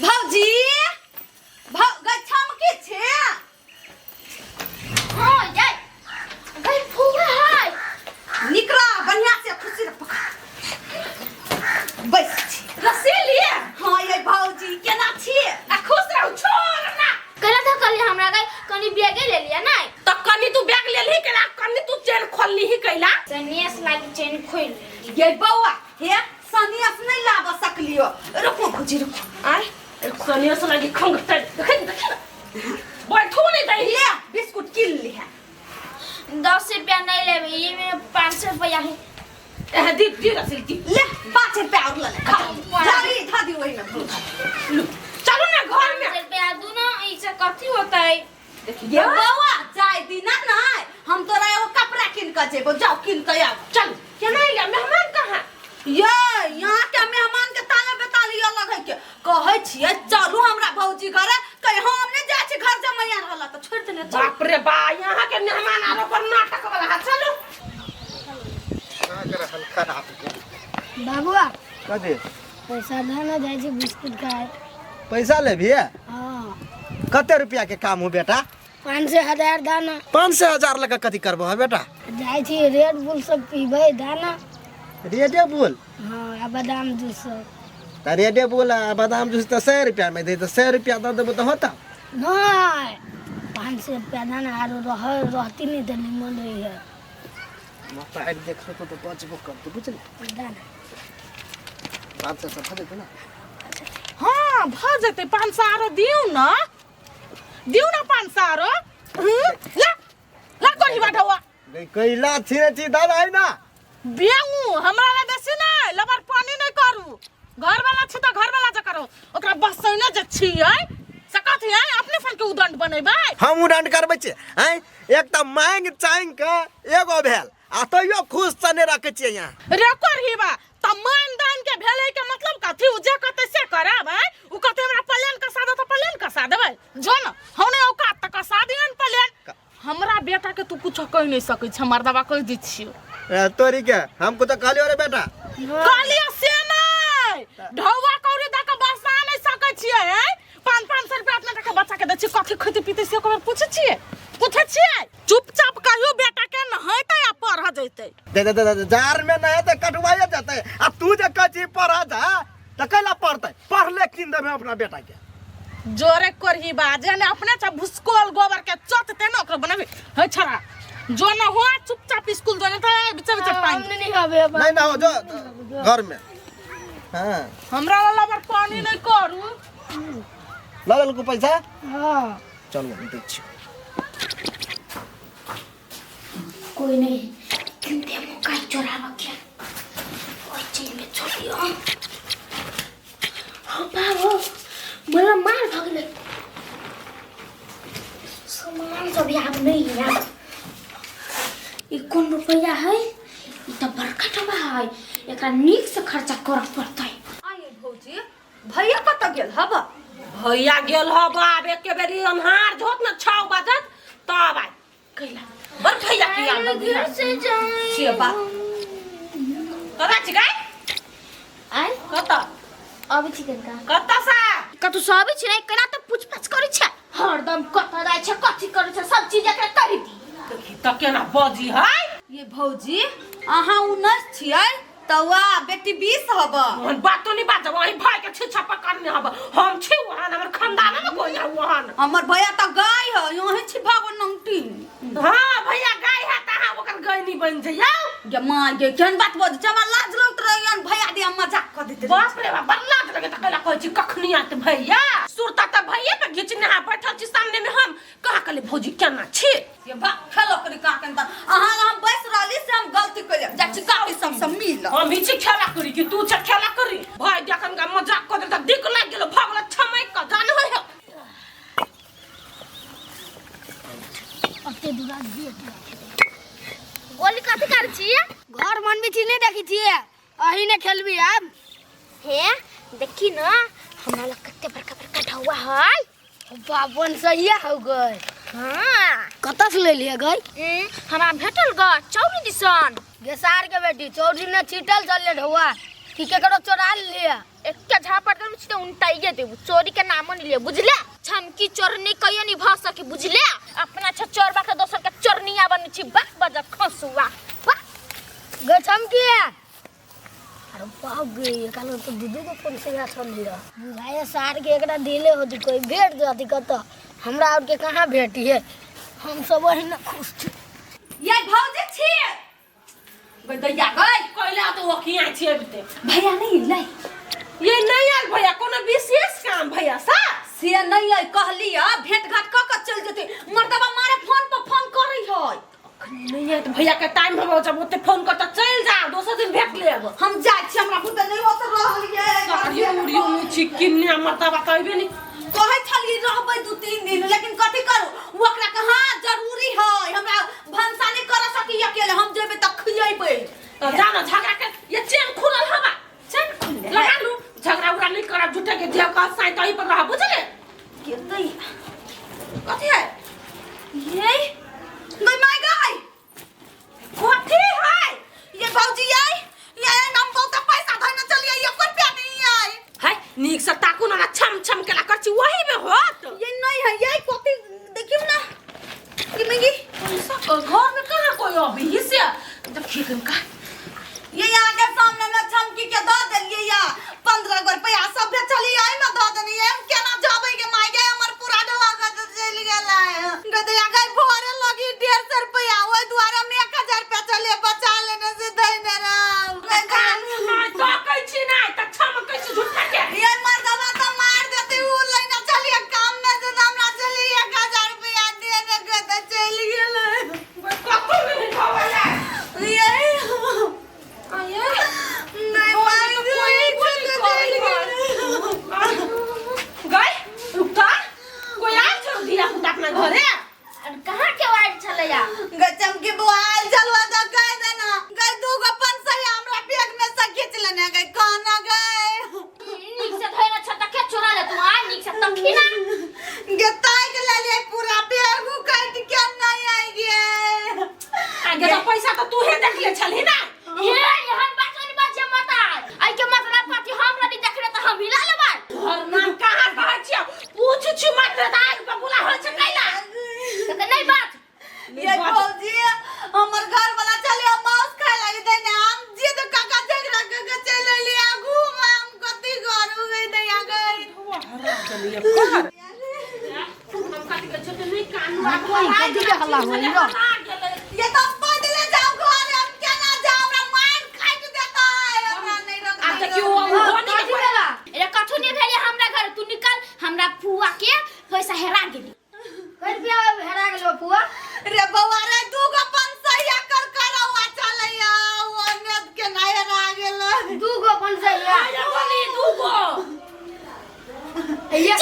भौजी, भौ गच्छाम के छे? हाँ जाय गई फुआ है। निकला बढ़िया से, खुशी रे पकड़ बैस छी। रस्सी लिए। हाँ ये भौजी, केना छी? आ खुश रहू, छोड़ ना। कला धकल हमरा गई, कनी बैगे ले लिया नहीं। त कनी तू बैग लेलही केला, कनी तू चेन खोलली कैला? सनियस लागी चेन खोल। ये बौआ, हे सनियस नहीं लाब सकलियो। रुको भौजी, रुको। आय सनियस लागी खंगटे, देखे देखे ना, बैठो नहीं दही। ले बिस्कुट किन लिहा। 10 रुपया नहीं लेबे, ये में 500 रुपया है। ए दी दी रसील दी। ले 5 रुपया और ले ले, खा जारी धा दी वही में भूल। लू, चलो ना घर में। 5 रुपया दू ना, ऐसे कथी होता है? ये बौआ, जाय दिना नहीं, हम तोरा एगो कपड़ा किन के जेबो, जाओ किन के आब। चल केना अइला? मेहमान कहाँ? ये यहाँ के मेहमान के ताले बेताली अलग है के कहै छियै चलू हमरा भौजी घरे, कहीं हम नहीं जाइ छी, घर जमैया रहल तऽ छोड़ि देने चल। बाप रे बा, यहाँ के मेहमान आरो पर नाटक वाला है। चलो। बाबुआ। कथी? पैसा धना जाइ छै बिस्कुट खाए। पैसा लेबही? हाँ। कते रुपया के काम हो बेटा? 500 हजार दाना। 500 हजार लगा कथी करबो है बेटा? जाइ छी रेड बुल सब पीबै दाना। रेडे बुल? हाँ, आ बादाम जूस सब। तऽ रेडे बुल आ बादाम जूस तऽ 100 रुपया में दे, तऽ 100 रुपया दऽ देबो तऽ होता? नहीं, 500 रुपया दाना, आरो रह रहती नहीं तऽ निमन रही है। मोबाइल देखो तो बचबो करतो, बुझली? दाना। 500 से भऽ जेतै ना? हाँ भऽ जेतै, 500 आरो दियौ ना, दियौ ना 500 आरो। ला ला कोठी बाटवा। गई कैला छिरे छी दादा है ना। बेंगू हमरा ला बेसी नहीं, लबर पानी नहीं करू। घर वाला छी तऽ घर वाला जे करू, ओकरा बसैने जे छियै से कथी है? अपने सन के उदंड बनेबै। हम उदंड करबै छियै आँय? एक तऽ मांगि चांगि के एगो भेल आ तैयो खुश से नहि रखै छियै यहाँ। रे कोढ़ीबा, तऽ मान दान के भेलै के मतलब कथी? उ जे कहतै से करब? आँय, उ कहतै हमरा प्लेन कसा दे तऽ प्लेन कसा देबै? जो न हम नहि औकात तऽ कसा दिहन प्लेन। हमरा बेटा के तू कुछ कहि नहीं सकै छ, मर्दबा कहि दै छियो। ए, तोरी के हम कुछ कहलियो रे बेटा? कहलियो से नहीं, ढौआ कौड़ी दऽ के बसा नहीं सकै छियै। आँय, 500-500 रुपया अपना टका बच्चा के दै छियै, कथी खैतै पीतै से ओकर पूछै छियै? पूछै छियै? चुपचाप कहियो बेटा के नहेतै आ पढ़ जैतै। दे दे दे दे, जार में नहीं तो कटवाइए जेतै आ तू जे कहै छी पढ़ जा तऽ कैला पढ़तै? पढ़ले कीन देबै अपना बेटा के। जोरे करही बा जेने अपने छ भुसकोल गोबर के चटते न ओकरो बनाबे है छरा। जो न हो चुपचाप स्कूल जो न त बिचे बिचे हम पानी नहीं खाबे अब। नहीं ना हो, जो घर में। हाँ। हमरा वाला पर पानी नहीं करू। लऽ लेलको पैसा? हाँ। चलू हम दै छियौ। कोई नहीं किनते मौका चोराबा के ओइ चीज में छोड़ियो। हो बाबू, मोला मार भऽ गेलै। सामान सब आब नहीं है। ई कोन रुपैया है? ई तऽ बड़का डब्बा है, एकरा नीक से खर्चा करऽ पड़तै। आये भौजी, भैया कतऽ गेल हब? भैया गेल हब, आब एके बेरी अन्हार झोत न 6 बजत तब आय। कैला बड़ भैया की याद अबै है। से जाए छियै बा। कतऽ छी गाय? आय। कतऽ? अबै छी कनका। कतऽ सा? कतौ से अबै छी नहीं, केना तऽ पूछ पाछ करै छै हरदम, कतऽ जाइ छै, कथी करै छै, सब चीज एकरा कहि दी। देखी तऽ केना बजी है। ये भौजी, अहाँ 19 छियै तऽ वाह बेटी 20 हब। ओहन बातो नहीं बाजब, अहीं भाई के छिछा पकड़ने हब। हम छी वहां, हमर खानदान में कोई ना वहां। हमर भैया तऽ गाय है, यहीं छी भागो नंगटी। हाँ भैया गाय है तऽ अहाँ ओकर गैनी बन जइयौ। गे माँ गे, केहन बात बजै छै? हमरा लाज लगैत रहैया, भैया दिया मजाक कऽ दैत रहै। बाप रे बाप, बड़ लाज लगे तऽ कैला कहै छी कखनी आत भैया? सुरता तऽ भैया पे घिचने हा बैठल छी सामने में। हम कहाँ कहले भौजी केना छी? ये बा खेलो करी का कन अहाँ हम बैस रहली से हम गलती कइले, जाइ छी काकी सब से मिल। हम ही छी खेला करी कि तू छ खेला करी? भाई जखन का मजाक कऽ देल तऽ दिक लागि गेलो, भगल छमैक कऽ जान होइ है। अते दूरा गेट। गोली कथी करै छी? घर मनबै छी, नहीं देखै छियै? अही ने खेलबी आब। हे देखी न, हमरा लग कते बड़का बड़का ढौआ है। बाबन सहिया हो गए। हाँ। कतऽ से ले लिये गई? हमरा भेटल ग चौरी दिसन। गेसार के बेटी, चौरी ने छीटल चल ढौआ कि केकरो चोरा लिया? एक झापड़ देम छी त उनटाइए देबू चोरी के नामो नहीं ले बुझले छमकी चोरनी कहियो नहीं भ सकी बुझले अपना छ चोरबा के दोसर के चोरनिया बन छी बक बजा खसुआ बक गे छमकी अरे बाप गे एकरा लग तो दू दू गो फोन से छल लिया बुझाए सार के एकरा दिले होती कोई भेट जाती कत हमरा और के कहाँ भेटी है हम सब वही ना खुश छी ये भौजी छी गई दैया गई कैला तो ओखिया छियै बिते भैया नहीं अइलै ये नहीं आयल भैया कोनो विशेष काम भैया सा से नहीं अइ कहली आ भेंट घाट क के चल जेतै मर्दबा मारे फोन पर फोन करै है नहीं आयल भैया के टाइम होबो जब ओते फोन कर त चल जा दोसर दिन भेट लेब हम जाइ छी हमरा बुते नहीं होत रहल ये साड़ी उड़ियो नहीं छी किन्ने मर्दबा कहबे नहीं कहै छलियै रहबै दू तीन दिन लेकिन कथी करू ओ ओकरा कहाँ जरूरी है हमरा भनसा नहीं कर सकी अकेले हम जेबै तऽ खियेबै त जा ना झगड़ा के ये चेन खुलल हवा चल खुले लगा लू झगड़ा उगड़ा नहीं करब झूठे के जे कह साई तही पर रह बुझले गिरतै कथी है ये गई my गई कथी है ये भौजी आई ये नाम बहुत पैसा धइने चलिए ये रुपया नहीं आई है नीक से ताकू ना छम छम केला कर छी वही में होत ये नहीं है ये कथी देखियो ना ये महंगी पैसा घर में कहाँ कोई अभी से देखिए का ये यहाँ के सामने में छमकी के दऽ देलियै या 15 गो रुपया सब चली आई में दऽ देलियै हम केना जाबै के माय गे हमर पूरा ढोआ के चलि गेलै गदैया गई भरे लगी 150 रुपया ओहि दुआरे हम 1000 रुपया चलिए बचा लेने से धैने राम नहीं तो कहै छी नहीं त छम कहै छी झूठा के ये मर्दवा तो मार देते उ लेने चलिए काम में से हमरा चलिए 1000 रुपया दे दे के तो चलि गेलै कतौ नहीं खबैला ये आये नहीं मार कोई कोई कोई गई रुकता कोई आयल छौ धिया पुता अपना घरे अरे कहाँ के आयल छलैया गचम के बुआल चलवा तो कह देना गई दू गो 500 हमरा बैग में से खींच लेने गई कौन गए नीक से धोइने छ त के चोरा ले तू आ नीक से तखी ना गे ताक ले लिए पूरा बैग उ काट के नहीं आई गे आगे तो पैसा तो तूहे देख ले छलही ना हे एहन बात नहीं बाजे मत आय आई के मतलब कथी हम रही देखले त हम हिला लेबै घर नाम कहाँ कहै छियौ पूछ छु मात्र त आग बबूला होइ छै कैला त नहीं बात ये भौजी हमर घर वाला चले मांस खाए लगे देने हम जिद काका झगड़ा काका चले लिया घूम हम कथी करू गई दैया गई कथी के हल्ला होई रो ये तो पैदले जाओ घर हम केना जाओ हमरा मार काट देता है हमरा नहीं रख आब देखियो ओ कथी भेला अरे कथू नहीं भेलै हमरा घर तू निकल हमरा फुआ के पैसा हेरा गेली कै रुपया हेरा गेलो फुआ रे बौआ रे दू गो 500 कर करौआ चलैया ओने के नहीं हेरा गेल दू गो 500 बोली दूगो ये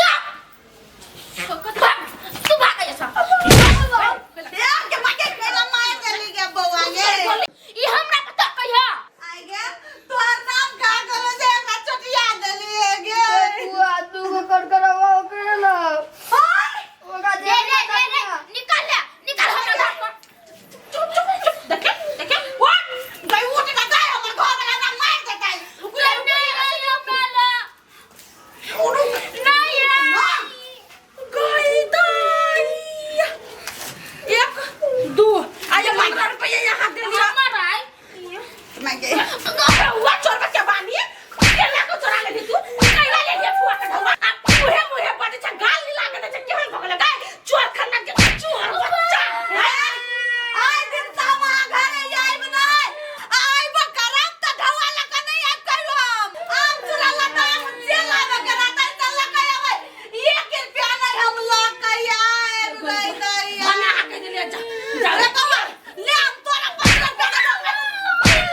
भाग, तू भाग ऐसा ए के माके केला मार देली गे बौआ गे ई हमरा पता कहिया आई गे तोहर नाम का करो जे हमरा चटिया देली गे फुआ दू गो कर करवा ओकरे ना हाय ओकरा रे रे रे रे निकल ले निकल हमरा घर पर चुप चुप चुप देखे देखे what गई उठ के जाए हमर घर वाला ना मार देतै नहीं आई हमरा ला नहीं आई गई दाई एक दू आये 15 रुपया यहाँ दे दिया हमर आई मैं गे हुआ चोर के बानी केला को चोरा ले तू कैला ले ले फुआ के ढौआ आ मुहे मुहे बजे छ गाल नी लागे छ केहन भगले गाय चोर खानदान के चोर बच्चा आइ दिन से हम अहाँ घरे आइब नहि आइब करब तऽ ढौआ लऽ कऽ नहि आइब कहियो हम आम चूड़ा लऽ कऽ आम जे लाबऽ के रहतै से लऽ कऽ अबै एक रुपया नहि हम लऽ कऽ आइब गै दैया बना के ले जा जा रे बौआ ले हम तोरा 15 रुपया देबौ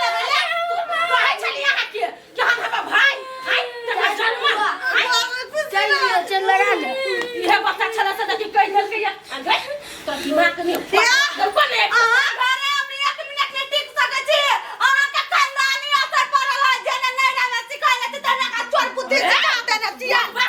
लेबै ले कहै छली अहाँ के कि हम हमर भाई आई तकर जन्म आई चल लियो चल लगा ले इहे बच्चा छला से देखी कहि देलकै या आ गई तोरा दिमाग नहीं देखो ने अहाँ घरे हम एक मिनट नहि टिक सकै छी अहाँके खानदानी असर पड़ल है जेना नहि रहबै सिखैले तऽ तेना का चोर बुद्धि सिखा देने छियै।